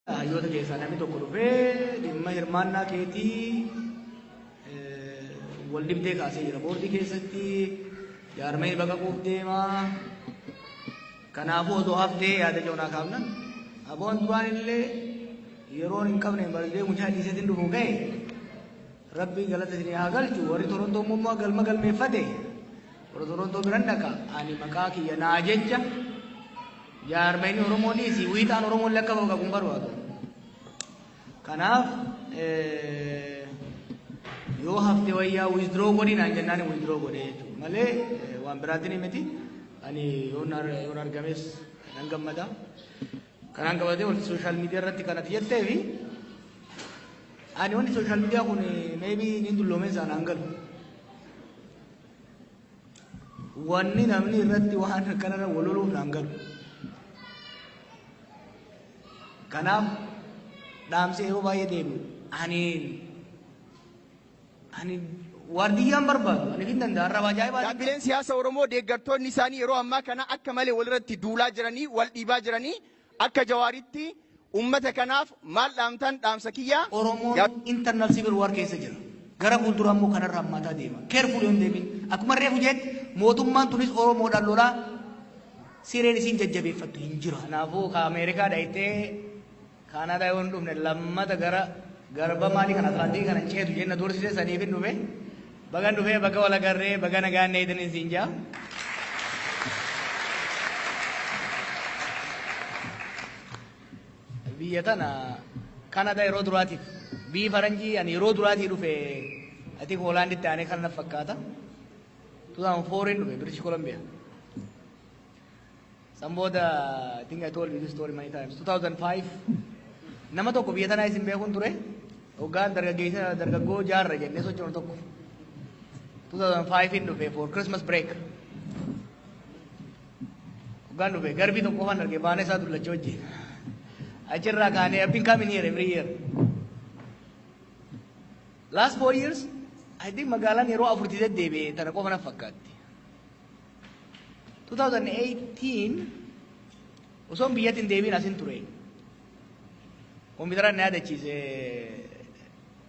Hayyoota keessaa namni tokko dhufee dhimma hirmaannaa keetii wal dhibdee kaasee jira. Boordii keessatti jaarmeen baqaquuf deema. Kanaafuu osoo haftee yaada joonaa kaafnan aboon duraan illee yeroon hin qabne barsee mucaa dhiiseetiin dhufu ga'e Rabbi galata isinii haa galchu. Warri Torontoo immoo galma galmeeffate warra Torontoo biran dhaqa. Ani maqaa kiyya naa jecha jaarmeen Oromoo dhiisi wiixaan Oromoo illee akka baqaqu hin barbaadu. Kanaaf yoo hafte wayyaa withdraw godhi naan jennaan withdraw godhe jechuudha malee waan biraatiin miti. Ani yoon argames nan gammada. Kanaan qabatee wal social media irratti kanatti jettee fi ani wanni social media kun maybe ni dulloomee isaan aan galu. Wanni namni irratti waan akkanarra wal loluuf naan galu. Kanaaf dhaamsi yeroo baay'ee deebi'u ani ani waardiyyaan barbaadu ani fin danda'a arraba ajaa'ibaa. Dhaabbileen siyaasa Oromoo deeggartoonni isaanii yeroo ammaa kana akka malee walirratti duulaa jiranii, wal dhiibaa jiranii, akka Jawaaritti ummata kanaaf maal dhaamtan? Dhaamsa kiyya. Oromoon internal civil war keessa jira. Gara fuulduraa immoo kanarra hammaataa deema. Careful yoo hin deemin. Akkuma reefu jetti mootummaan tunis Oromoodhaan lolaa sireen isiin jajjabeeffattu hin jiru. Kanaafuu ka Ameerikaa dhayitee Kaanaadaa yoo hin dhufne lammata gara garba maalii kan Atlaantikii kana hin ceetu jenna doorsisee saniif hin dhufe. Bagan dhufee, baga wal agarree, baga nagaan eegdaniin siin jaa. Biyya tana Kaanadaa yeroo duraatiif, biyyi faranjii ani yeroo duraatii dhufe, I think Hoolaanditti aanee kana na fakkaata. 2004 hin dhufe British Columbia. San booda, I think I told you this story many times. 2005 nama tokko biyya tanaa isin beekuun ture. Hoggaan dargaggeessa dargaggoo jaarra jennee sochoonu tokko. 2005 hin dhufe for Christmas break. Hoggaan dhufe garbii tokko qofaan arge, baana isaa dullacha wajjin. Achirraa kaanee I've been coming here every year. Last 4 years, I think magaalaan yeroo afurti deddeebi'e tana qofa na fakkaatti. 2018 osoon biyyatti hin deebiin asin ture. Kompiitaraan na yaadachiise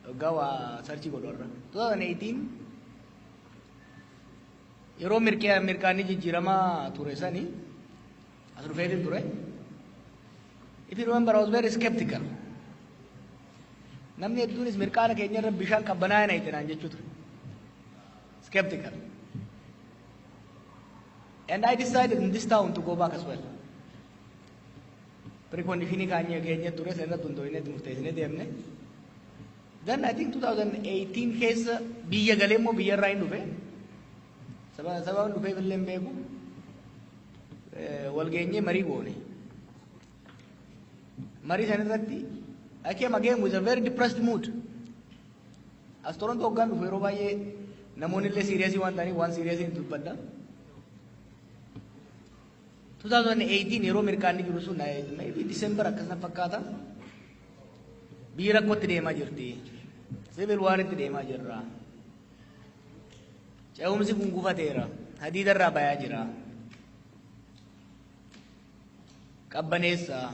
waggaa waa search godhu irra. 2018 yeroo mirqee mirqaanni jijjiiramaa ture sani as dhufeetiin ture. If you remember, I was very skeptical. Namni hedduunis mirqaana keenya irra bishaan qabbanaa'aa na itti naan jechuu ture. Skeptical. And I decided in this town to go back as well. Preconditionii kaanya keenya ture san irratti hundoofnee itti murteessinee deemne. Then I think 2018 keessa biyya galee immoo biyya irraa hin dhufe. Sababni dhufeef illee hin beeku. Wal geenyee marii goone. Marii san irratti I came again with a very depressed mood. As Toronto hoggaan dhufu yeroo baay'ee namoonni illee serious waan ta'aniif waan serious hin dubbadha. 2018 yeroo mirqaanni jiru sun, maybe December akkasuma fakkaata. Biyyi rakkootti deemaa jirti. Civil war itti deemaa jirra. Ce'umsi kun gufateera. Hadiida irraa bayaa jira. Qabbaneessa.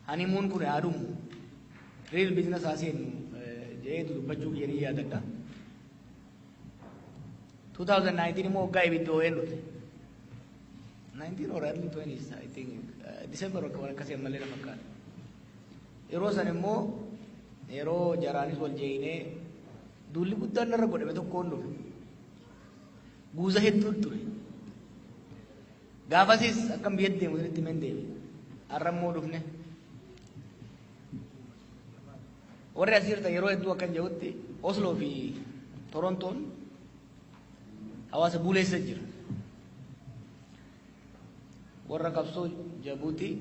Honeymoon kun haa dhumu. Real business haa seennu jedheetu dubbachuu kiyya ni yaadadha. 2019 immoo waggaa ibiddi ho'een dhufe. 19 or early 20s, I think, December waan akkasii ammallee na fakkaata. Yeroo san immoo yeroo jaraanis wal jeeyinee duulli guddaan narra godhame tokkoon dhufe. Guuza hedduu ture. Gaafasis akkam biyyatti deemu sanitti men deeme. Har'a immoo dhufne. Warri as jirtan yeroo hedduu akkan jedhutti Osloo fi Torontoon hawaasa buleessa jira. Warra qabsoo Jabuutii,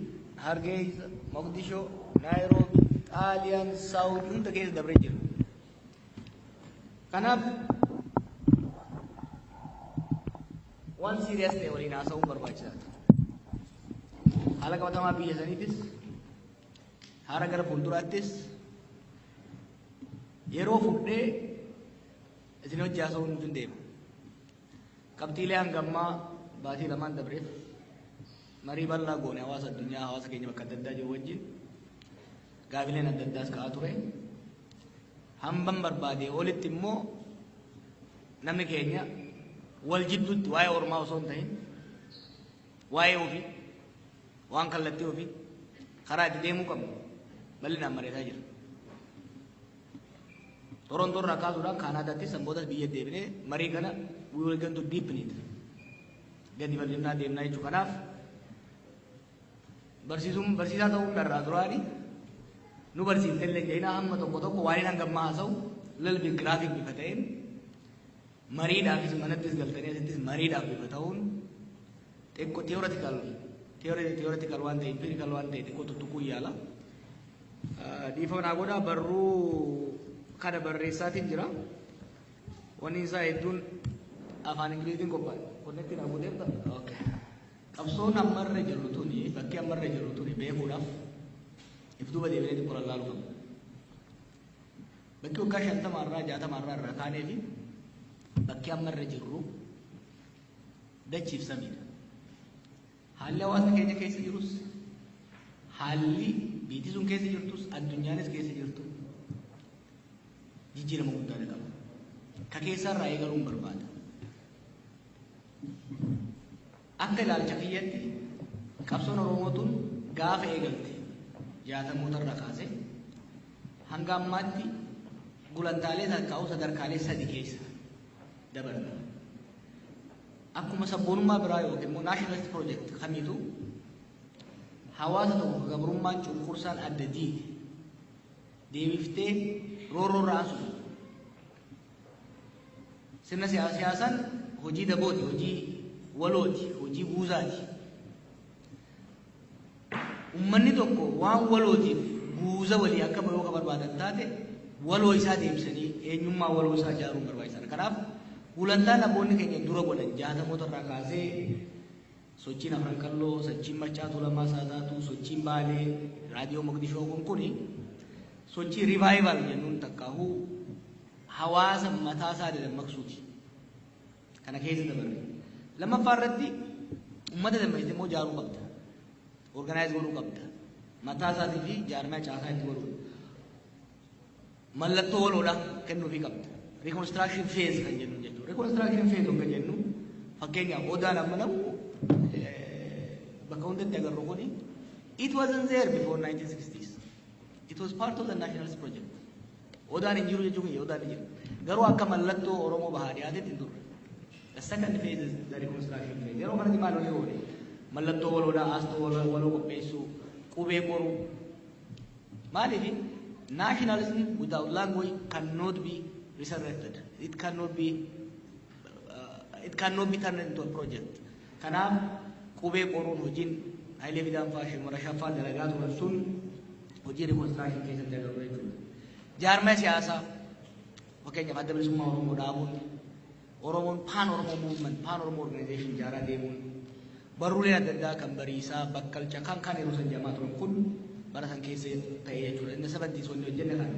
Hargeysa, Moqdishoo, Naayiroobii, Xaaliyaan, Saawudii hunda keessa dabree jira. Kanaaf waan serious ta'e waliin haasa'uun barbaachisaadha. Haala qabatamaa biyya saniitis, haala gara fuulduraattis yeroo fudhee isin hojii haasa'uun nuti hin deema. Qabxiilee hangammaa baatii lamaan dabreef marii bal'aa goone hawaasa addunyaa, hawaasa keenya bakka adda addaa jiru wajjin. Gaafileen adda addaas ka'aa ture. Hamban barbaade olitti immoo namni keenya wal jidduutti waa'ee ormaa osoo hin ta'in waa'ee ofii, waan kallattii ofii, karaa itti deemuu qabnu bal'inaan mari'ataa jira. Torontoo irraa kaasuudhaan Kaanaadaatti, sanbootas biyya deebinee marii kana we will going to deepen it. Gadi bal'inaa deemnaa jechuu. Kanaaf barsiisuun barsiisaa ta'uun dharraa duraani nu barsiifte illee jeenaa hamma tokko tokko waan hin hangammaa haasa'u little bit graphic bifa ta'een, mariidhaafis manattis galtanii asittis mariidhaaf bifa ta'uun, xiqqoo theoretical waan ta'e, empirical waan ta'e xiqqoo tuttuquu yaala. Dhiifama naa godhaa, barruu kana barreessaatiin jira. Wanni isaa hedduun afaan Ingiliziin qophaa'e. Connect naa godheerta? Okay. Qabsoon ammarra jirru tuni, bakki ammarra jirru tuni beekuudhaaf if duuba deebinee xiqqoo lallaaluu qabna. Bakki waggaa 50rraa 60rraa irraa kaanee fi bakki ammarra jirru dachiif samiidha. Haalli hawaasni keenya keessa jirus, haalli biyyi sun keessa jirtus, addunyaanis keessa jirtu jijjiirama guddaa qaba. Ka keessarraa eegaluun barbaada. Akka ilaalcha kiyyatti qabsoon Oromoo tun gaafa eegalte 60moota irraa kaasee hanga ammaatti gulantaalee takkaa'u sadarkaalee sadi keessa dabarre. Akkuma sabboonummaa biraa yookiin immoo nationalist project kamiitu, hawaasa tokko gabrummaan cunqursaan adda diige deebiftee roorroo irraa aansu sirna siyaasaan hojii dabooti, hojii walooti, hojii guuzaati. Uummanni tokko waan walootiif guuza walii akka yoo ka barbaadan taate, waloo isaa deebisanii eenyummaa waloo isaa ijaaruun barbaachisaadha. Kanaaf gulantaan abboonni keenya dura godhan 60moota irraa kaasee sochiin Afran Qalloo, sochiin Maccaa Tuulamaa Saataatu, sochiin Baalee, Raadiyoo Moqdishoo kun kuni sochii revival jennuun takkaahuu hawaasa mataa isaa dammaqsuuti. Kana keessa dabarre. Lammaffaa irratti uummata dammaqsite immoo ijaaruu qabda. Organize godhuu qabda. Mataa isaatii fi jaarmaa caasaa itti godhuu. Mallattoo waloodha kennuufii qabda. Reconstruction phase kan jennu jechuudha. Reconstruction phase kan jennu, fakkeenyaaf, odaan amma namu bakka hundatti agarru kuni, it wasn't there before 1960s. It was part of the nationalist project. Odaan hin jiru jechuun kiyya, odaan hin jiru. Garuu akka mallattoo Oromoo bahaa dhiyaatetti hin turre. The second phase is the reconstruction phase. Yeroo kanatti maal olii oole? Mallattoo waloodhaa, aastoo waloo qopheessuu, qubee qoruu. Maaliif? Nationalism without language cannot be resurrected. It cannot be turned into a project. Kanaaf qubee qoruun, hojiin Hayilee Fidaan fa'aa Shimara fa'aa dalagaa turan sun hojii reconstruction keessatti agarru jechuudha. Jaarmaya siyaasaa, fakkeenyaaf, Adda Bilisummaa Oromoo dhaabuun, Oromoon Pan Oromoo movement, Pan Oromoo organization ijaaraa deemuun, barruuleen adda addaa kan Bariisaa, Bakkalcha kan kan yeroo san jamaa turan kun bara san keessa ta'e jechuudha. Inni 70s wanni hojjenne kana.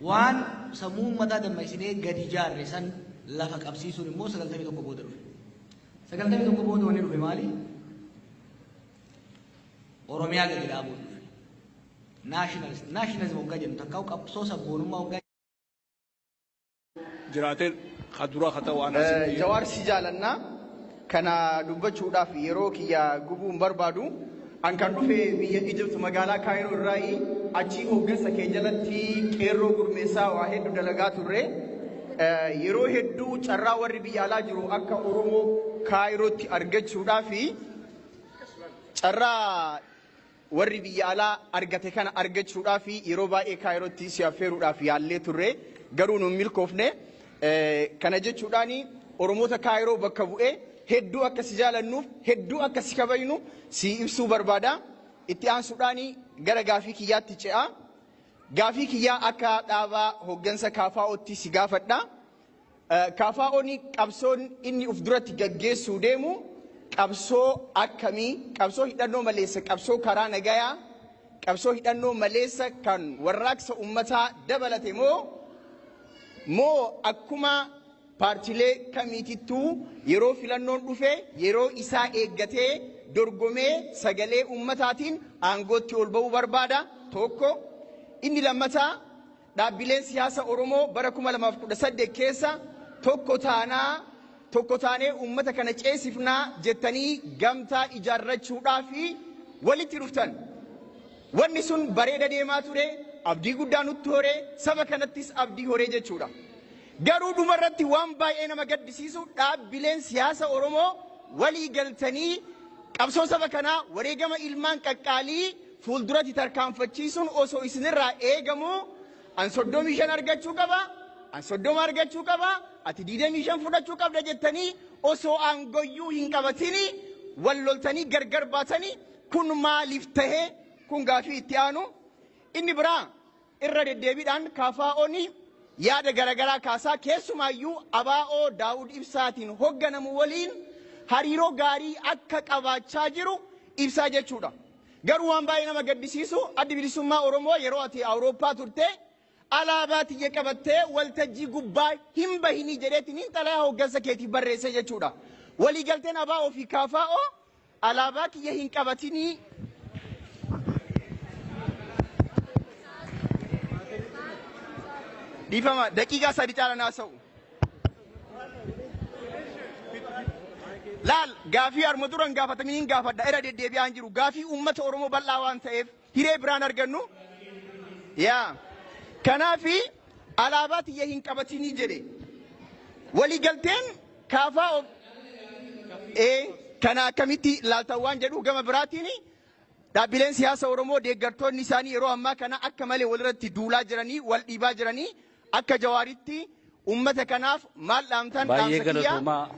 Waan sammuu uummataa dammaqsinee gadi ijaarre san lafa qabsiisuun immoo 91 booda dhufe. 91 booda wanni dhufe maali? Oromiyaa gadi dhaabuun dhufe. Nationalist, nationalism waggaa jennu takkaa'u qabsoo sabboonummaa waggaa jiraatee ka dura ka ta'u waan asii Jawaar, si jaalannaa. Kana dubbachuudhaaf yeroo kiyya gubuu hin barbaadu. An kan dhufe biyya Egypt, magaalaa Kaayiroo irraayi. Achii hooggansa kee jalatti qeerroo gurmeessaa waa hedduu dalagaa turre. Yeroo hedduu carraa warri biyya alaa jiru akka Oromoo Kaayirootti argachuudhaafi carraa warri biyya alaa argate kana argachuudhaaf yeroo baay'ee Kaayirootti si affeeruudhaaf yaallee turre, garuu nu milkoofne. Kana jechuudhaan Oromoota Kaayiroo bakka bu'ee hedduu akka si jaalannuuf, hedduu akka si kabajnu si ibsuu barbaada. Itti aansuudhaan gara gaafii kiyyaatti ce'a. Gaafii kiyyaa akka dhaabaa hooggansa KFO'tti si gaafadha. KFO'n qabsoon inni uf duratti gaggeessuu deemu qabsoo akkamii? Qabsoo hidhannoo maleessa, qabsoo karaa nagayaa, qabsoo hidhannoo maleessa kan warraaqsa ummataa dabalate moo akkuma paartiilee kamiitittuu yeroo filannoon dhufe yeroo isaa eeggatee dorgomee sagalee ummataatiin aangootti ol ba'uu barbaada tokko. Inni lammataa, dhaabbileen siyaasa Oromoo bara 2018 keessa tokko taanaa, tokko taanee ummata kana ceesifnaa jettanii gamtaa ijaarrachuudhaa fi walitti dhuftan. Wanni sun bareeda deemaa ture, abdii guddaa nutti horee, saba kanattis abdii horee jechuudha. Garuu dhumarratti waan baay'ee nama gaddisiisu, dhaabbileen siyaasa Oromoo walii galtanii qabsoo saba kanaa, wareegama ilmaan qaqqaalii fuulduratti tarkaanfachiisuun osoo isinirraa eegamu, an 35 argachuu qaba, an 30 argachuu qaba, ati 25 fudhachuu qabda jettanii osoo aangoyyuu hin qabatini wal loltanii gargar baatanii, kun maaliif tahe? Kun gaafii itti aanu. Inni biraa, irra deddeebiidhaan KFO'n yaada garaagaraa kaasaa, keessumaayyuu ABO Daawud Ibsaatiin hogganamu waliin hariiroo gaarii akka qabaachaa jiru ibsaa jechuudha. Garuu waan baay'ee nama gaddisiisu, Addi Bilisummaa Oromoo yeroo ati Awurooppaa turte alaabaa tiyya qabattee waltajjii gubbaa hin bahinii jedheetiin xalayaa hooggansa keetiif barreesse jechuudha. Waliigalteen ABO fi KFO alaabaa kiyya hin qabatinii. Dhiifama, daqiiqaa 3 caala naasa'u. Laal, gaafii arma duran gaafatamii hin gaafadha, irra deddeebi'aan jiru, gaafii uummata Oromoo bal'aa waan ta'eef hiree biraan argannu. Yaa kanaafi alaabaa tiyya hin qabatinii jedhe. Waliigalteen kaafaa ee kana akkamitti laaltan waan jedhu. Gama biraatiin, dhaabbileen siyaasa Oromoo deeggartoonni isaanii yeroo ammaa kana akka malee walirratti duulaa jiranii, wal dhiibaa jiranii, akka Jawaaritti ummata kanaaf maal dhaamtan? Baay'ee Dhaamsa kiyya galatoomaa.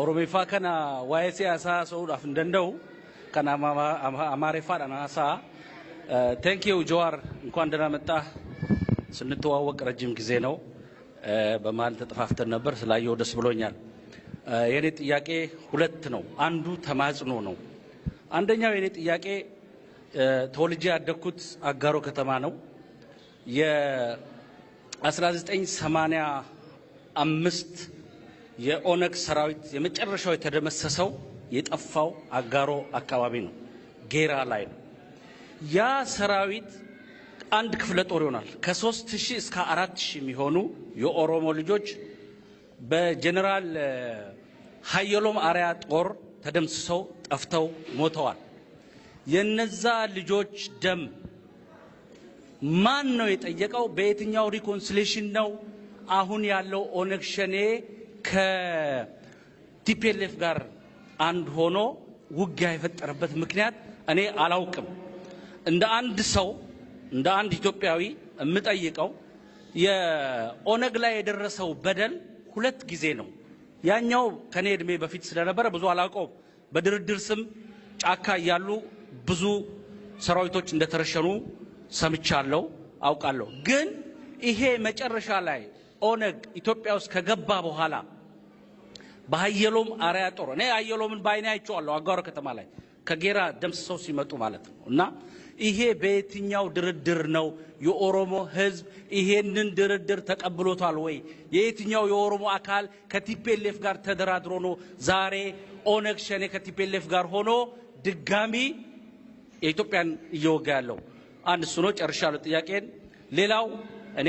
Oromeeffaa kana waa'ee siyaasaa haasa'uudhaaf hin danda'u. Kana Amaareffaadhaan haasa'a. Thank you ጀዋር፣ እንኳን ደህና መጣህ። ስንተዋወቅ ረጅም ጊዜ ነው። በመሀል ተጠፋፍተን ነበር። ስላየው ደስ ብሎኛል። የኔ ጥያቄ ሁለት ነው። አንዱ ተማጽኖ ነው። አንደኛው የኔ ጥያቄ፣ ተወልጄ ያደግኩት አጋሮ ከተማ ነው። የ1985 የኦነግ ሰራዊት የመጨረሻው የተደመሰሰው፣ የጠፋው አጋሮ አካባቢ ነው፣ ጌራ ላይ ነው። ያ ሰራዊት አንድ ክፍለ ጦር ይሆናል። ከ3000 እስከ 4000 የሚሆኑ የኦሮሞ ልጆች በጀኔራል ሀየሎም አርአያ ጦር ተደምስሰው ጠፍተው ሞተዋል። የነዛ ልጆች ደም ማን ነው የጠየቀው? በየትኛው reconciliation ነው አሁን ያለው ኦነግ ሸኔ ከ TPLF ጋር አንድ ሆኖ ውጊያ የፈጠረበት ምክንያት እኔ አላውቅም። እንደ አንድ ሰው፣ እንደ አንድ ኢትዮጵያዊ የምጠይቀው፣ የኦነግ ላይ የደረሰው በደል ሁለት ጊዜ ነው። ያኛው ከኔ እድሜ በፊት ስለነበረ ብዙ አላውቀውም። በድርድር ስም ጫካ እያሉ ብዙ ሰራዊቶች እንደተረሸኑ ሰምቻለሁ፣ አውቃለሁ። ግን ይሄ መጨረሻ ላይ ኦነግ ኢትዮጵያ ውስጥ ከገባ በኋላ በሀየሎም አርአያ ጦር፣ እኔ ሀየሎምን በዓይኔ አይቼዋለሁ፣ አጋሮ ከተማ ላይ ከጌራ ደምስሰው ሲመጡ ማለት ነው። እና ይሄ በየትኛው ድርድር ነው? የኦሮሞ ሕዝብ ይሄንን ድርድር ተቀብሎታል ወይ? የየትኛው የኦሮሞ አካል ከ TPLF ጋር ተደራድሮ ነው ዛሬ ኦነግ ሸኔ ከ TPLF ጋር ሆኖ ድጋሚ የኢትዮጵያን እየወጋ ያለው? አንድ እሱ ነው። ጨርሻለሁ ጥያቄን። ሌላው እኔ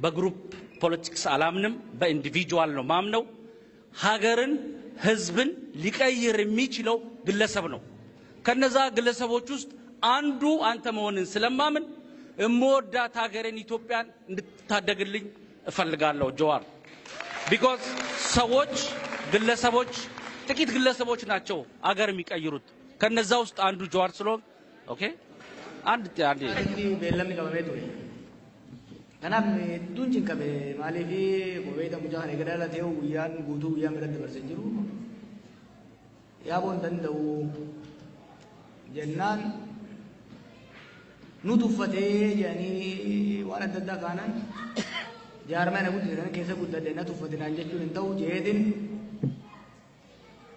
በ group politics አላምንም፣ በ individual ነው ማምነው። ሀገርን፣ ህዝብን ሊቀይር የሚችለው ግለሰብ ነው። ከነዛ ግለሰቦች ውስጥ አንዱ አንተ መሆንን ስለማምን እምወዳት ሀገሬን ኢትዮጵያን እንድትታደግልኝ እፈልጋለሁ ጀዋር። Because ሰዎች፣ ግለሰቦች፣ ጥቂት ግለሰቦች ናቸው አገር የሚቀይሩት። ከነዛ ውስጥ አንዱ ጀዋር ስለሆን okay አንድ አንድ Inni beellamni qabamee ture. Kanaaf hedduun cinqame. Maaliif kophee mucaa kana eega dhalatee guyyaan guutuu guyyaan biratti dabarsee jiru. Yaaboo hin danda'u jennaan nu tuffatee jedhanii waan adda addaa kaanaan, jaarmaa na guddise kana keessa guddadhe, na tuffate naan jechuun hin ta'u jeetin,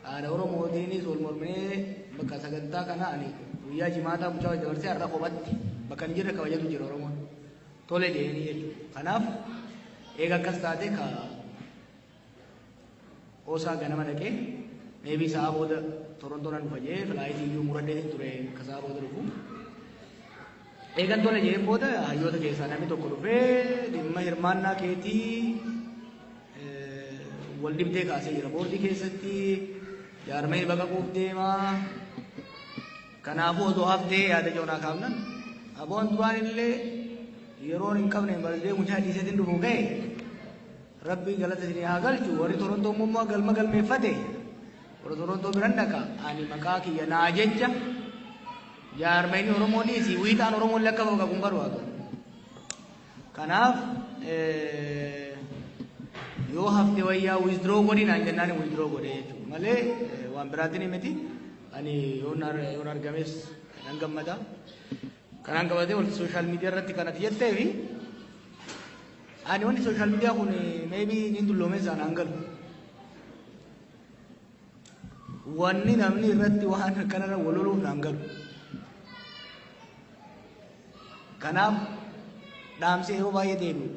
haadha Oromootiinis wal morminee bakka sagantaa kana ani guyyaa Jimaataa mucaa dabarsee har'a kophatti bakka hin jirre kabajatu jira Oromoon. Tole jedhanii jechuudha. Kanaaf eega akkas taate ka OSA ganama dhaqee maybe sa'a booda Torontoo nan dhufa jee flight iyyuu muradheetiin ture kasaa booda dhufu. Eegan tole jeen booda hayyoota keessaa namni tokko dhufee dhimma hirmaannaa keetii wal dhibdee kaasee jira. Boordii keessatti jaarmeen baqaquuf deemaa. Kanaafuu osoo haftee yaada joonaa kaafnan aboon duraan illee yeroon hin qabne barsee mucaa dhiiseetiin dhufu ga'e Rabbi galata isinii haa galchu. Warri Torontoo immoo galma galmeeffate warra Torontoo biran dhaqa. Ani maqaa kiyya naa jecha jaarmeen Oromoo dhiisi wiixaan Oromoo illee akka baqaqu hin barbaadu. Kanaaf yoo hafte wayyaa withdraw godhi naan jennaan withdraw godhe jechuudha malee waan biraatiin miti. Ani yoon argames nan gammada. Kanaan qabatee wal social media irratti kanatti jettee fi ani wanni social media kun maybe niin dulloomee isaan hangalu. Wanni namni irratti waan akkanarra wal loluuf naan galu. Kanaaf dhaamsi yeroo baay'ee deebi'u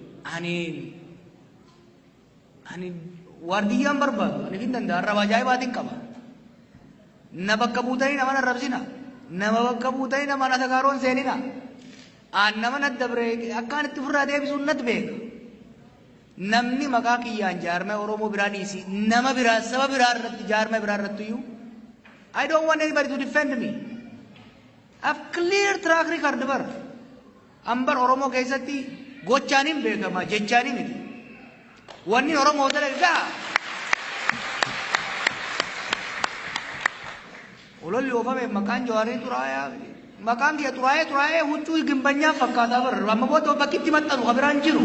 ani waardiyyaan barbaadu ani fin danda'a, arraba ajaa'ibaatiin qaba. Na bakka buutanii nama arrabsina. Nama bakka buutanii nama na sagaaroon seenina. Aan nama na dabre akkaan itti ofirraa deebisuun natti beeka. Namni maqaa kiyyaan jaarmee Oromoo biraa dhiisi nama biraa saba biraa irratti jaarmee biraa irratti iyyuu I don't want anybody to defend me. I have clear track record bar. Ambar Oromoo keessatti gochaaniin beekama, jechaanii miti. Wanni Oromoo dalage gaha. Ololli oofame maqaan Jawaarii xuraayaa, maqaan kiyya xuraayee xuraayee huccuu gimbanyaa fakkaataa bar. Amma booda bakki itti maxxanu kan biraan jiru.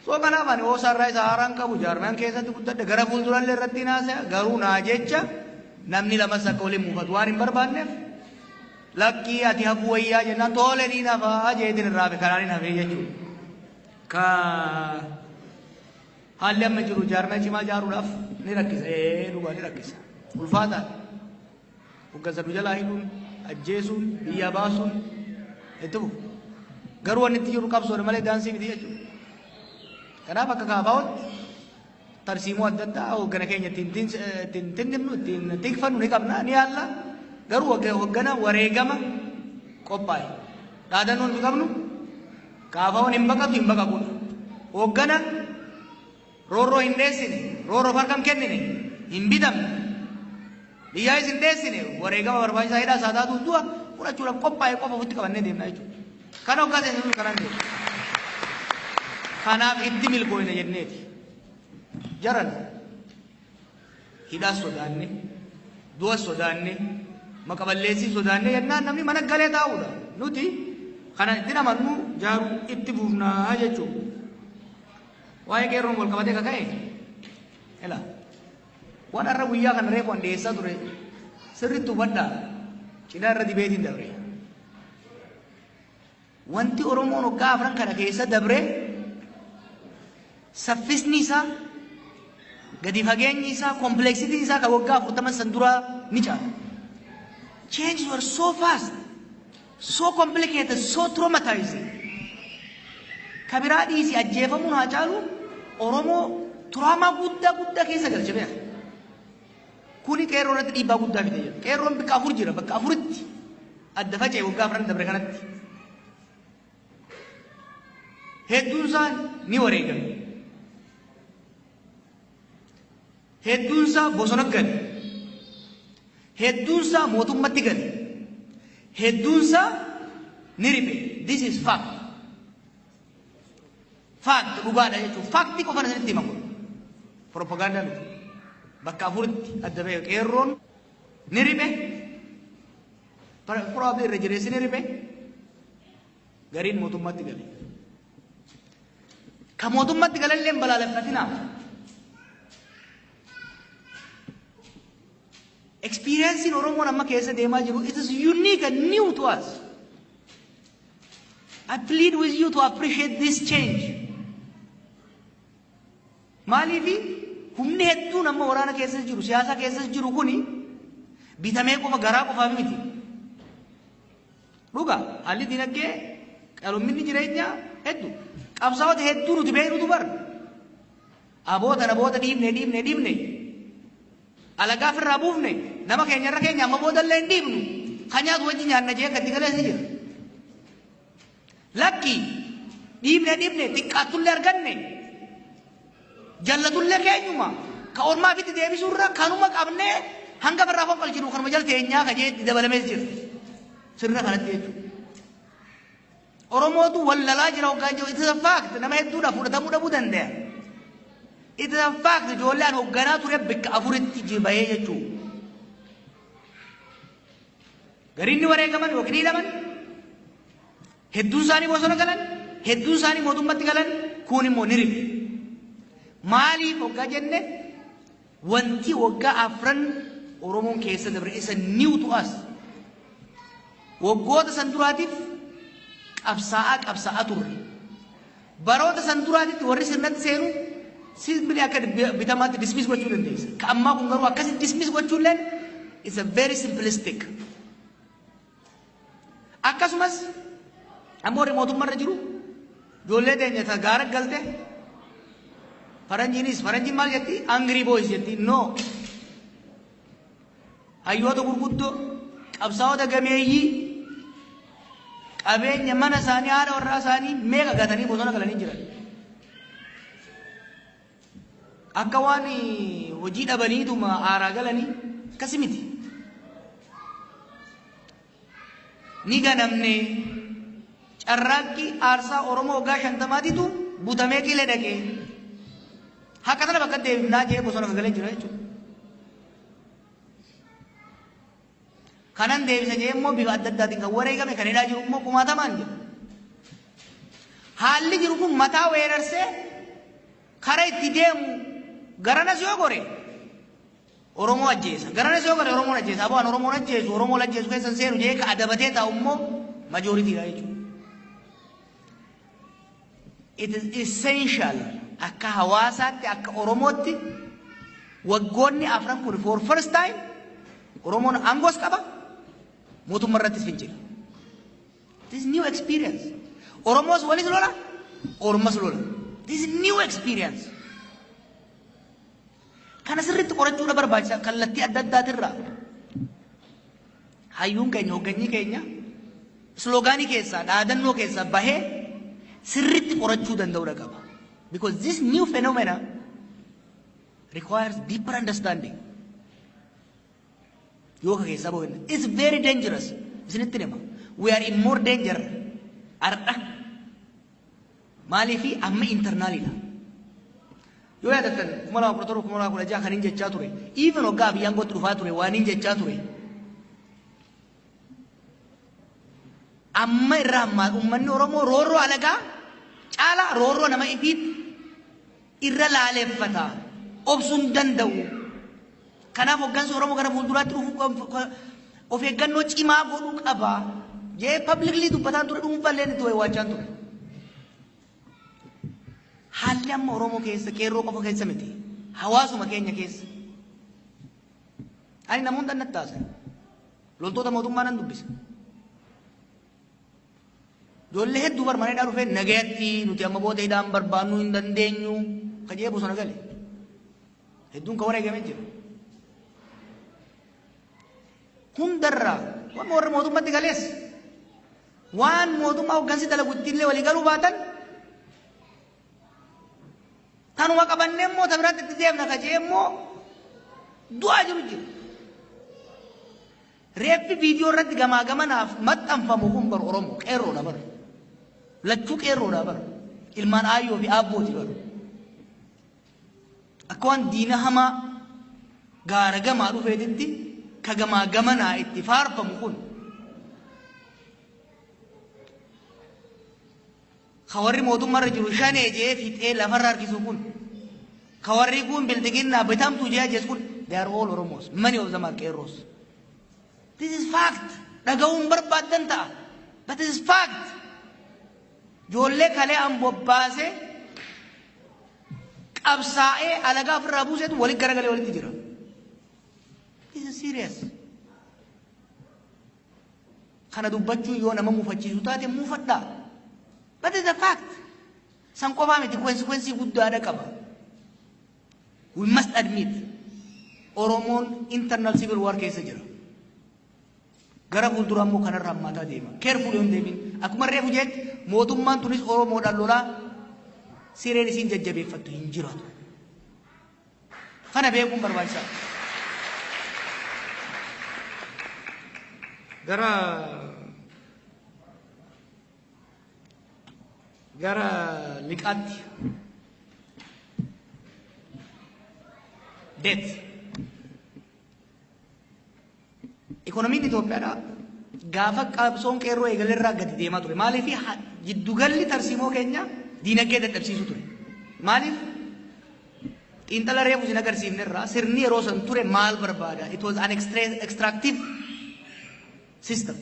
So kanaaf ani hoosaarraa isa haaraan qabu jaarmaan keessatti guddadhe gara fuuldurallee irratti naasaya. Garuu naa jecha namni lamas akka waliin muufatu waan hin barbaanneef lakkii ati hafuu wayyaa jennaan tole ni nafaa jeetiin irraa hafe, kanaan hin hafee jechuudha. Ka haalli amma jiru jaarmaa cimaa ijaaruudhaaf ni rakkisa. Ee, dhugaa ni rakkisa. Ulfaataadha. Hoggansa nu jalaa hidhuun, ajjeesuun, biyyaa baasuun itti fufu. Garuu wanni itti jiru qabsoodha malee daansii miti jechuudha. Kanaaf akka kaafaa'otti tarsiimoo adda addaa hoggana keenya ittiin tinnifnu, ittiin tikfannu ni qabna, ni yaalla. Garuu hoggana wareegama qophaa'e. Dhaadannoon nuti qabnu kaafaa'oon hin baqatu, hin baqaqudha. Hoggana roorroo hin dheessine, roorroof harka hin kennine, hin bitamne, biyyaayis hin dheessine, wareegama barbaachisaa hidhaa isaa taatuuf du'a fudhachuudhaaf qophaa'e qofa ofitti qabannee deemna jechuudha. Kana hoggaa seensisuun kanaan deema. Kanaaf itti milkooyna jenneeti. Jaran hidhaa sodaanne, du'a sodaanne, maqaballeessii sodaanne jennaan namni mana galee taa'uudha. Nuti kana itti amannu jaaruu itti fufnaa jechuudha. Waa'ee qeerroon wal qabatee kaka'e ila waan har'a guyyaa kana reefu an dhiyeessaa ture sirriitti hubadhaa, cinaa irra dibeetiin dabre. Wanti Oromoon waggaa 4 kana keessa dabre saffisni isaa, gadi fageenyi isaa, complexityn isaa kan waggaa 40 san duraa ni caala. Changes were so fast, so complicated, so traumatizing. Ka biraa dhiisi, ajjeefamuun haa caalu Oromoo trauma guddaa guddaa keessa galche beeka. Kuni qeerroo irratti dhiibbaa guddaa fide jira. Qeerroon bakka afur jira, bakka afuritti adda faca'e waggaa 4 dabre kanatti. Hedduun isaa ni wareegame. Hedduun isaa bosona gale. Hedduun isaa mootummatti gale. Hedduun isaa ni riphe. This is fact. Fact dhugaadha jechuudha. Factii qofa isinitti hima kun. Propagaandaa miti. Bakka afuritti adda ba'e qeerroon: ni riphe. Probably irra jireessi ni riphe. Gariin mootummatti gale. Ka mootummatti galallee hin balaaleffatinaa. Experiencing Oromoon amma keessa deemaa jiru, it is unique and new to us. I plead with you to appreciate this change. Maaliifi humni hedduun amma waraana keessa jiru, siyaasa keessa jiru kuni bitamee qofa garaa qofaaf miti. Dhuga haalli dinagdee qaloominni jireenyaa hedduu. Qabsaa'ota hedduu nuti beeknutu bar. Aboo tana booda dhiibne, dhiibne, dhiibne. Alagaa ofirraa buufne, nama keenya irra keenya amma booda illee hin dhiibnu. Kan nyaatu wajji nyaanna jee gadi galees ni jira. Lakki, dhiibne, dhiibne, xiqqaattullee arganne. Jallatullee keenyuma ka ormaa ofitti deebisuu irra kanuma qabnee hanga birraa fonqolchinu kanuma jala teenyaa ka jee itti dabalamees jira. Sirna kanatti jechuudha. Oromootu wallalaa jira hoggaan jiru. It is a fact, nama hedduudhaaf fudhatamuu dhabuu danda'a. It is a fact, ijoollee an hogganaa ture bakka afuritti bahee jechuudha. Gariin ni wareegaman yookiin hidhaman, hedduun isaanii bosona galan, hedduun isaanii mootummatti galan, kuun immoo ni ribe. Maaliif hoggaa jenne, wanti waggaa 4 Oromoon keessa dabre isa new to us. Waggoota san duraatiif qabsaa'aa qabsaa'aa turre. Baroota san duraatitti warri sirnatti seenu simply akka bitamaatti dismiss gochuu dandeessa. Ka ammaa kun garuu akkasitti dismiss gochuulleen is a very simplistic. Akkasumas ammoo warri mootummaarra jiru ijoollee teenya ta gaara galte, faranjiinis, faranjiin maal jetti? Angry boys jetti. No. Hayyoota gurguddoo, qabsaa'ota gameeyyii, qabeenya mana isaanii, haadha warraa isaanii meeqa gatanii bosona galanii jiran. Akka waan hojii dhabaniituma aaraa galanii akkasi miti. Ni ganamne, carraaqqii aarsaa Oromoo waggaa 50tiitu butamee qilee dhaqee. Haqa sana bakka deebifnaa jee bosona galee jira jechuudha. Kanan deebisa jee immoo bifa adda addaatiin kan wareegame, kan hidhaa jiru immoo kumaatamaan jira. Haalli jiru kun mataa weerarsee kara itti deemu garanas yoo gore Oromoo ajjeesa. Garanas yoo gore Oromoon ajjeesa. Aboo an Oromoon ajjeesu, Oromoo ajjeesu keessan seenu jee ka adabatee taa'u immoo majoritydha jechuudha. It is essential akka hawaasaatti, akka Oromootti, waggoonni 4 kun for first time Oromoon aangoos qaba, mootummaa irrattis fincila. This is new experience. Oromoos walis lola, Ormas lola. This is new experience. Kana sirriitti qorachuudha barbaachisa kallattii adda addaatirraa. Hayyuun keenya, hoogganyi keenya sloganii keessaa, dhaadannoo keessaa bahee sirriitti qorachuu danda'uudha qaba. Because this new phenomena requires deeper understanding. Yoo ka keessaa bahu, it's very dangerous. Isinitti hima. We are in more danger har'a. Maaliifi amma internalidha. Yoo yaadattan, 2017, 2016 kan hin jechaa ture. Even waggaa biyyaan gootti dhufaa ture waan hin jechaa ture. Amma irraa ammaa uummanni Oromoo roorroo alagaa caalaa roorroo nama ifiit irra laaleeffata. Obsuu hin danda'u. Kanaaf hoggansi Oromoo gara fuulduraatti dhufu of eeggannoo cimaa godhuu qaba. Jee publicly dubbataan ture, dhuunfaallee itti waywwaachaan ture. Haalli amma Oromoo keessa, qeerroo qofa keessa miti. Hawaasuma keenya keessa. Ani namoota natti taasisan. Loltoota mootummaa nan dubbisa. Ijoollee hedduu bar mana hidhaa dhufee nagayatti nuti amma booda hidhaan barbaannuu hin dandeenyu ka jee bosona gale. Hedduun ka wareegamee jira. Hundarraa waan warra mootummatti galees waan mootummaa hoggansi dalagu ittiillee walii galuu baatan, tanuma qabannee immoo ta biraatti itti deemna ka jee immoo du'aa jiru jira. Reeffi viidiyoo irratti gamaa gamanaaf maxxanfamu kun bar Oromoo qeerroodha bar. Lachuu qeerroodha bar. Ilmaan aayyoo fi aabbooti bar. Akka waan diina hamaa gaara gamaa dhufeetitti ka gamaa gamanaa itti faarfamu kun, ka warri mootummaarra jiru shanee jee fixee lafarra harkisu kun, ka warri kun bilxiginnaa bitamtuu jee ajjeesu kun, they are all Oromos. Many of them are qeerroos. This is fact. Dhaga'uun barbaaddan ta'a. But this is fact. Ijoollee kalee an bobbaasee qabsaa'ee alagaa ofirraa buuseetu walitti garagalee walitti jira. This is serious. Kana dubbachuu yoo nama mufachiisu taate mufadhaa. But it's a fact. San qofaa miti, consequence guddaadha qaba. We must admit Oromoon internal civil war keessa jira. Gara fuulduraa immoo kanarra hammaataa deema. Careful yoo hin deemin, akkuma reefu jeetti, mootummaan tunis Oromoodhaan lolaa sireen isiin jajjabeeffattu hin jiraatu. Kana beekuun barbaachisaadha. Gara liqaatti, debt. Ikonomiin Itoophiyaadhaa gaafa qabsoon qeerroo eegalerraa gadi deemaa ture. Maaliif? Jiddugalli tarsiimoo keenya diinagdee dadhabsiisu ture. Maaliif? Xiinxala reefu isin agarsiifnerraa sirni yeroo san ture maal barbaada? It was an extractive system.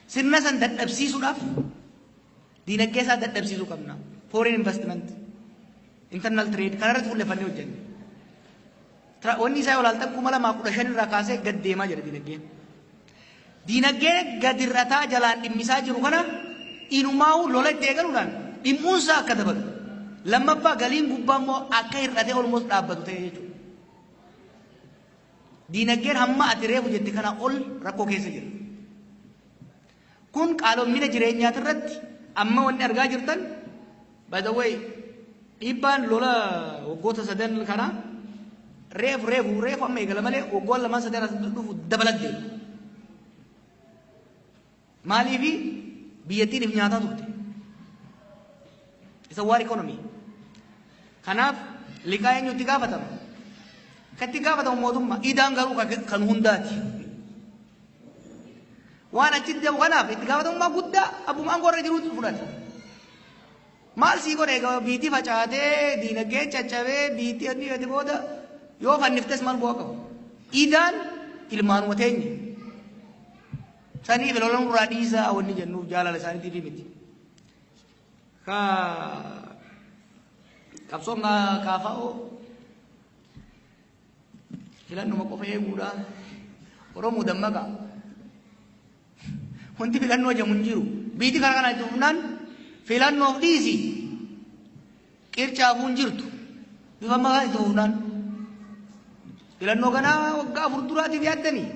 Sirna san dadhabsiisuudhaaf diinagdee isaa dadhabsiisuu qabna. Foreign investment, internal trade kanarratti fuulleffannee hojjenne. Wanni isaa yoo ilaaltan, 2015 irraa kaasee gad deemaa jira diinagdeen. Diinagdee gad hir'ataa jalaan dhimmisaa jiru kana inumaa'uu lola itti eegaluudhaan dhimmuunsaa akka dabalu. Lammaffaa, galiin gubbaa immoo akka hir'atee almost dhaabbatu ta'e jechuudha. Diinagdeen hamma ati reefu jette kana ol rakkoo keessa jira. Kun qaaloomina jireenyaati irratti amma wanni argaa jirtan, by the way, dhiibbaan lola waggoota sadan kana reefu reefu reefu amma eegala malee waggoota lamaan sadan as dhufu dabalat deema. Maaliifi? Biyyattiin if nyaataa turte. Isa war economy. Kanaaf liqaa eenyutti gaafatama? Kan itti gaafatamu mootummaa. Idaan garuu kan hundaati. Waan achitti deemu kanaaf itti gaafatamummaa guddaa abbuma aangoo irra jiruutu fudhata. Maal sii godhe egaa biitii facaatee, diinagdee caccabee, biitii inni gadi booda yoo fanniftes maal bu'aa qabu? Idaan ilmaanuma teenya. Saniif lola nurraa dhiisaa wanni jennuuf jaalala isaaniitiif miti. Ka qabsoon kaafa'oo filannuma qofa eeguudha. Oromoo dammaqa. Wanti filannoo jedhamu hin jiru. Biitii kana kana itti fufnaan filannoof dhiisi. Qircaafuu hin jirtu. Bifa maqaan itti fufnaan. Filannoo kanaa waggaa 4 duraatiif yaaddanii.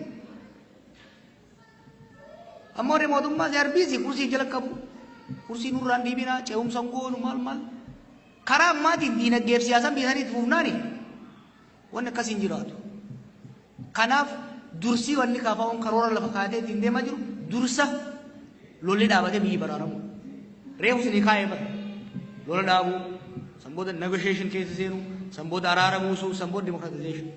Amma warri mootummaa si arbiisi kursii jala qabu. Kursii nurraan dhiibinaa, ce'umsa hin goonu, maal maal. Karaa ammaatiin diinagdeef siyaasaan biyya sanii itti fufnaani wanni akkasii hin jiraatu. Kanaaf dursii wanni kaafaa'uun karoora lafa kaatee ittiin deemaa jiru dursa lolli dhaabatee biyyi baraaramu. Reefu isinii kaa'ee bara. Lola dhaabuu, san booda negotiation keessa seenuu, san booda araara buusuu, san booda democratization.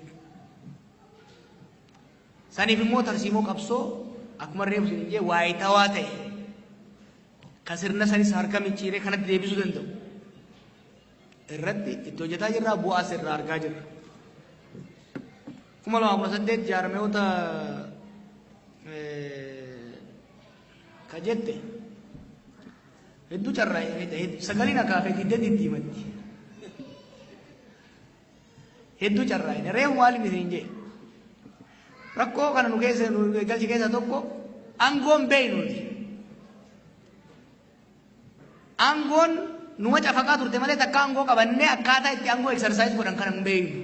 Saniif immoo tarsiimoo qabsoo akkuma reefu isin jee waayitawaa ta'e kan sirna sanis harka micciiree kanatti deebisuu danda'u irratti itti hojjetaa jirra, bu'aa sirraa argaa jirra. 2018 jaarmeewota ka jette hedduu carraa sagaliin akaafee diddee diddiimatti. Hedduu carraa reefu maaliif isin jee rakkoo kana nu keessa nu galchi keessa tokko aangoon beeynuti. Aangoon numa cafaqaa turte malee takka aangoo qabannee akkaataa itti aangoo exercise godhan kana hin beeynu.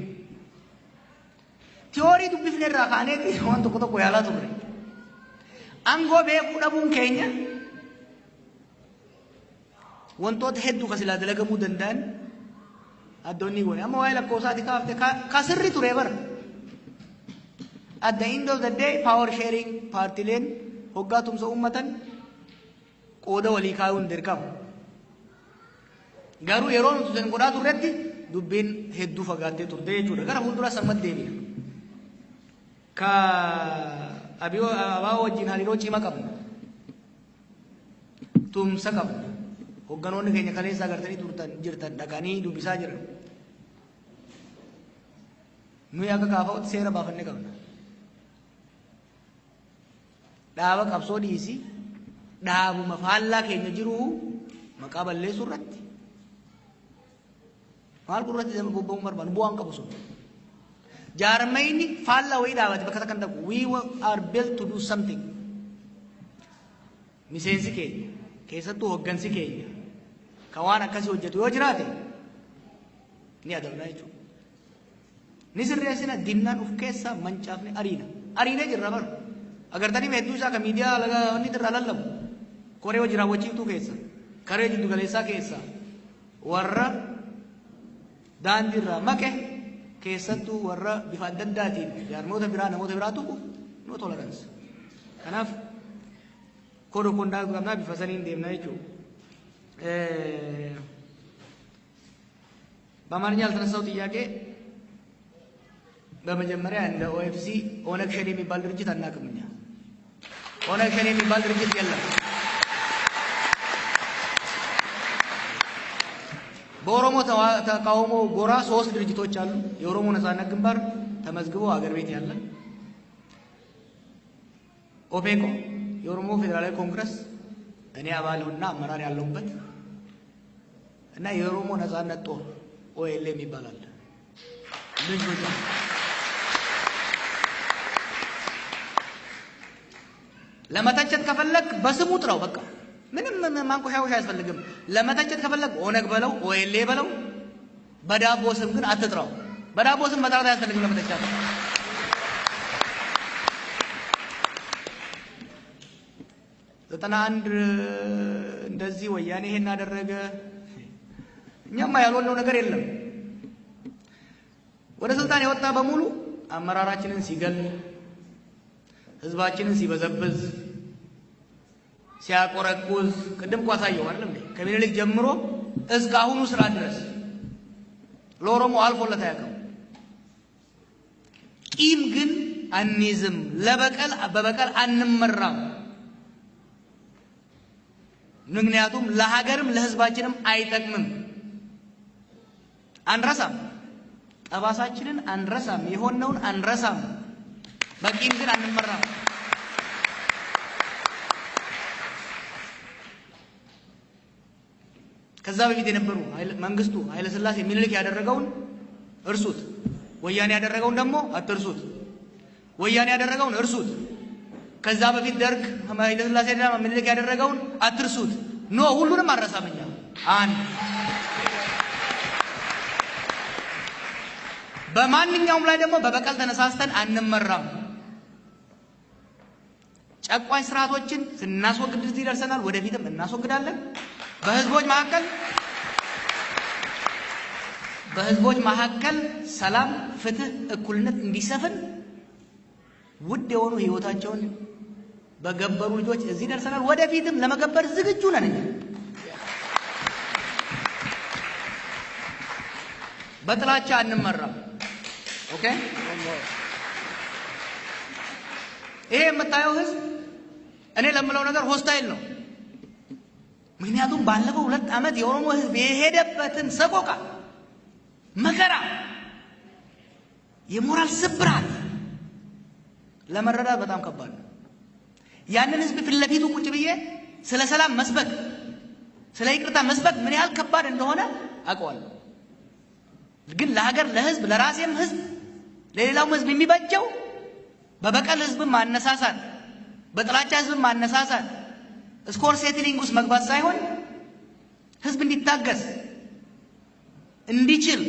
Theory dubbifne irraa kaaneeti waan tokko tokko yaalaa turre. Aangoo beekuu dhabuun keenya wantoota hedduu kan silaa dalagamuu danda'an addoonni goone. Amma waa'ee lakkoofsaati kaafte, ka sirri ture bara. At the end of the day, power sharing, paartileen hoggaa tumsa uummatan qooda walii kaayuun dirqama. Garuu yeroo nuti san godhaa turretti dubbiin hedduu fagaattee turte jechuudha. Gara fuuldura sammatti deemina. Ka abaa wajjin hariiroo cimaa qabna. Tumsa qabna. Hogganoonni keenya kaleessa agartanii turtan jirtan dhaqanii dubbisaa jiran. Nuyi akka kaafa'utti seera baafannee qabna. Dhaaba qabsoo dhiisii, dhaabuma faallaa keenya jiru maqaa balleessuu irratti maal gurratti bobba'uun barbaadu bu'aan qabu sun. Jaarmayni faallaa wayii dhaabate bakka takka hin dhaqu. We are built to do something. Miseensi keenya, keessattuu hoggansi keenya, kan waan akkasii hojjetu yoo jiraate ni adabna jechuudha. Ni sirreessina dinnaan uf keessaa mancaafne ariina. Ariinee jirra bar. Agartanii hedduu isaa kan miidiyaa wanni irraa lallabu. Koree hojii raawwachiiftuu keessa. Karee jiddu galeessaa keessa. Warra daandii irraa maqe keessattuu warra bifa adda addaatiin jaarmoota biraa namoota biraa tuqu no tolerance. Kanaaf code of conduct qabnaa bifa saniin deemna jechuudha. በአማርኛ ያልተነሳው ጥያቄ በመጀመሪያ እንደ ኦኤፍሲ ኦነግ ሸኔ የሚባል ድርጅት አናውቅም። እኛ ኦነግ ሸኔ የሚባል ድርጅት የለም። በኦሮሞ ተቃውሞ ጎራ ሶስት ድርጅቶች አሉ። የኦሮሞ ነጻነት ግንባር ተመዝግቦ አገር ቤት ያለ፣ ኦፌኮ የኦሮሞ ፌዴራላዊ ኮንግረስ እኔ አባልና አመራር ያለሁበት እና የኦሮሞ ነጻነት ጦር ኦኤልኤም ይባላል። ድርጅቶች አሉ። ለመተቸት ከፈለክ በስሙ ጥራው። በቃ ምንም ማንቆሻቆሻ አያስፈልግም። ለመተቸት ከፈለክ ኦነግ በለው፣ ኦኤልኤ በለው። በዳቦ ስም ግን አትጥራው። በዳቦ ስም መጥራት አያስፈልግም ለመተቸት። 91 እንደዚህ ወያኔ ይሄን አደረገ። እኛማ ያልሆነው ነገር የለም። ወደ ስልጣን የወጣ በሙሉ አመራራችንን ሲገል፣ ህዝባችንን ሲበዘብዝ፣ ሲያቆረቁዝ ቅድም እኮ አሳየው አይደለም እንዴ? ከምኒልክ ጀምሮ እስከ አሁኑ ስርዓት ድረስ ለኦሮሞ አልፎለት አያውቅም። ቂም ግን አንይዝም። ለበቀል በበቀል አንመራም። ምክንያቱም ለሀገርም ለህዝባችንም አይጠቅምም። አንረሳም፣ ጠባሳችንን አንረሳም፣ የሆነውን አንረሳም። በቂም ግን አንመራም። ከዛ በፊት የነበሩ መንግስቱ ኃይለ ሥላሴ ምኒልክ ያደረገውን እርሱት። ወያኔ ያደረገውን ደግሞ አትርሱት። ወያኔ ያደረገውን እርሱት። ከዛ በፊት ደርግ ኃይለ ሥላሴ ምኒልክ ያደረገውን አትርሱት። No ሁሉንም አልረሳም እኛ። አንድ በማንኛውም ላይ ደግሞ በበቀል ተነሳስተን አንመራም። ጨቋኝ ስርዓቶችን ስናስወግድ እዚህ ደርሰናል። ወደፊትም እናስወግዳለን። በህዝቦች መካከል ሰላም፣ ፍትህ፣ እኩልነት እንዲሰፍን ውድ የሆኑ ህይወታቸውን በገበሩ ልጆች እዚህ ደርሰናል። ወደፊትም ለመገበር ዝግጁ ነን እኛ። በጥላቻ አንመራም። Okay፣ ይሄ የምታየው ህዝብ እኔ ለምለው ነገር hostile ነው። ምክንያቱም ባለፈው 2 ዓመት የኦሮሞ ህዝብ የሄደበትን ሰቆቃ፣ መከራ፣ የሞራል ስብራት ለመረዳት በጣም ከባድ ነው። ያንን ህዝብ ፊት ለፊቱ ቁጭ ብዬ ስለ ሰላም መስበክ፣ ስለ ይቅርታ መስበክ ምን ያህል ከባድ እንደሆነ አውቀዋለሁ። ግን ለሀገር፣ ለህዝብ፣ ለራሴም ህዝብ፣ ለሌላውም ህዝብ የሚበጀው በበቀል ህዝብን ማነሳሳት፣ በጥላቻ ህዝብን ማነሳሳት፣ score settling ውስጥ መግባት ሳይሆን ህዝብ እንዲታገስ እንዲችል